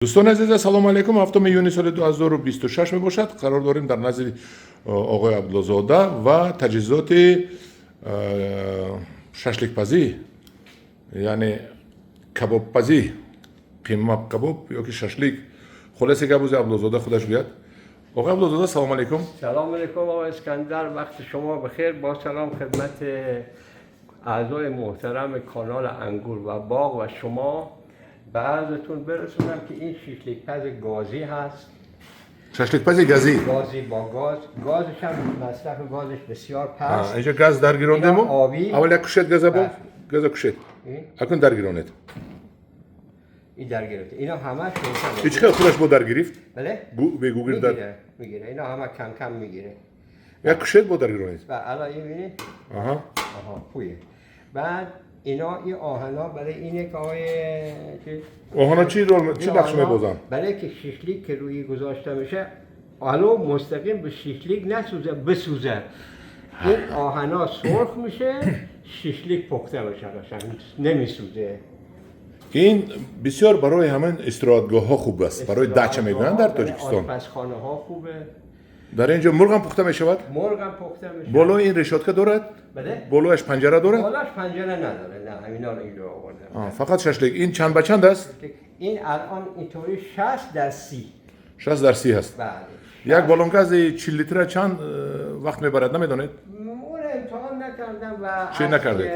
Дӯстони азиз, ассалому алайкум. 7 июни соли 2026 мебошад. Қарор дорем дар назди оғои Абдуллозода ва таҷҳизоти шашликпазӣ, яъне кабобпазӣ, қимма кабоб ё ки шашлик. Хулоси гап, ози Абдуллозода худаш гӯяд. Оғои Абдуллозода, салому алайкум. سلام علیکم آقای اسکندر، وقت شما بخیر. با سلام خدمت اعضای محترم کانال انگور و باغ و شما. به عرضتون برسونم که این شیشلیک پز گازی هست. Шашликпази газӣ. گازی، با گاز. گازش هم، مصرف گازش بسیار پست. Инҷо газ даргирондему. Ина обӣ. Аввал як кушед газа бо. Бале. Газа кушед. این Акун даргиронед. این در گرفته، اینا همش روشنه. Ҳеҷ хел худаш бо даргирифт. بله. Бегугир дар. میگیره، میگیره. اینا همه کم کم میگیره. Як кушед, бо даргиронед. و الان این ببینید. Аҳа. آها، پویه. بعد اینا، این آهنا برای اینه که آقای چیز Оҳана чӣ рол، чӣ این нақш آهنا мебозанд? برای که شیشلیک که روی گذاشته میشه، آلو مستقیم به شیشلیک نسوزه، بسوزه. این آهنا سرخ میشه، شیشلیک پخته میشه، قشنگ نمیسوزه. Ин бисёр барои ҳамин истироҳатгоҳҳо хуб аст, барои дача мегӯянд дар Тоҷикистон. آشپزخانه ها خوبه. Дар ин ҷо мурғам пухта мешавад. مرغ هم پخته میشه. Болои ин решётка дорад? بله. Болояш панҷара дорад? بالاش پنجره نداره، نه، همینا رو اینجا آوردم. Фақат шашлик. Ин чанд ба чанд аст? این الان اینطوری 60 در 30. 60 дар 30 аст. بله. Як баллон гази 40 литра чанд вақт мебарад, намедонед? اون امتحان نکردم و چه نکردید؟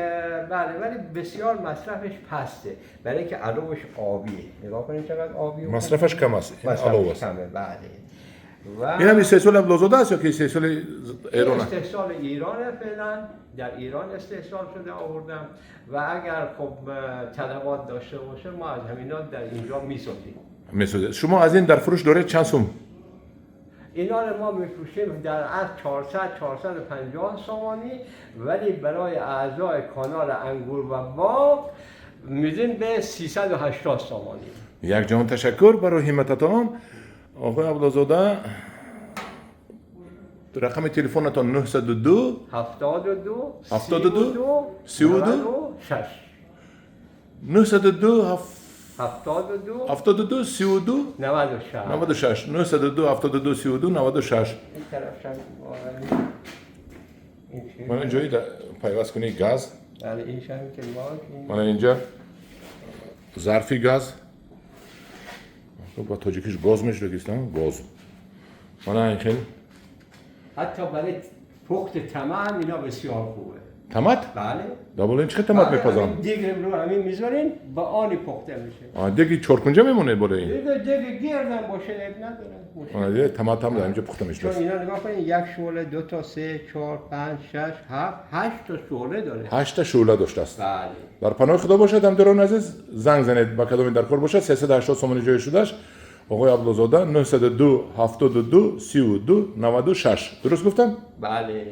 بله، ولی بسیار مصرفش پسته، برای اینکه الوش آبیه. نگاه کنید چقدر آبیه. Масрафаш кам аст, ин алов مصرفش аст. کمه، بله. و Инам истеҳсоли Абдуллозода аст ё ки истеҳсоли Эрон аст? استحصال ایرانه. فعلا در ایران استحصال شده، آوردم و اگر خب طلبات داشته باشه، ما از همینا در اینجا میسازیم. Месозед. Шумо аз ин дар фурӯш доред чанд сум? اینا رو ما میفروشیم در از 400 450 سامانی، ولی برای اعضای کانال انگور و باغ میدیم به 380 سامانی. Як ҷаҳон ташаккур барои ҳиммататон, оғои Абдуллозода. Рақами телефонатон 902 72. 72 32 6. 902 72. 72 32 96. 96. 902 72 32 96. این طرف هم واقعا این چی؟ Мана ин ҷои пайваст кунӣ газ. بله، این هم که ما این Мана инҷа зарфи газ, ба тоҷикиш гоз мешудагист, гоз. Мана ин хел. حتی برای پخت تمه هم اینا بسیار خوبه. Тамат? بله. Дар болои ин чӣ хел тамат بله، мепазам? همین دیگ رو همین میذارین، با آنی پخته میشه. Деги чоркунҷа мемонед болои ин? دیگه، دیگه گردم باشه عیب نداره، مشکل. Ана, дига тамат ҳам дар инҷо пухта چون мешудааст. اینا نگاه کنین، یک شعله، دو تا، سه، چهار، پنج، شش، هفت، هشت تا شعله داره. Ҳашта шӯъла доштааст. بله. Дар паноҳи Худо бошад, ҳамдирони азиз. Занг занед, ба кадоме дар кор бошад. 380 сомони ҷои шудаш. Оғои Абдуллозода, 902 72 32 96. Дуруст гуфтам? بله.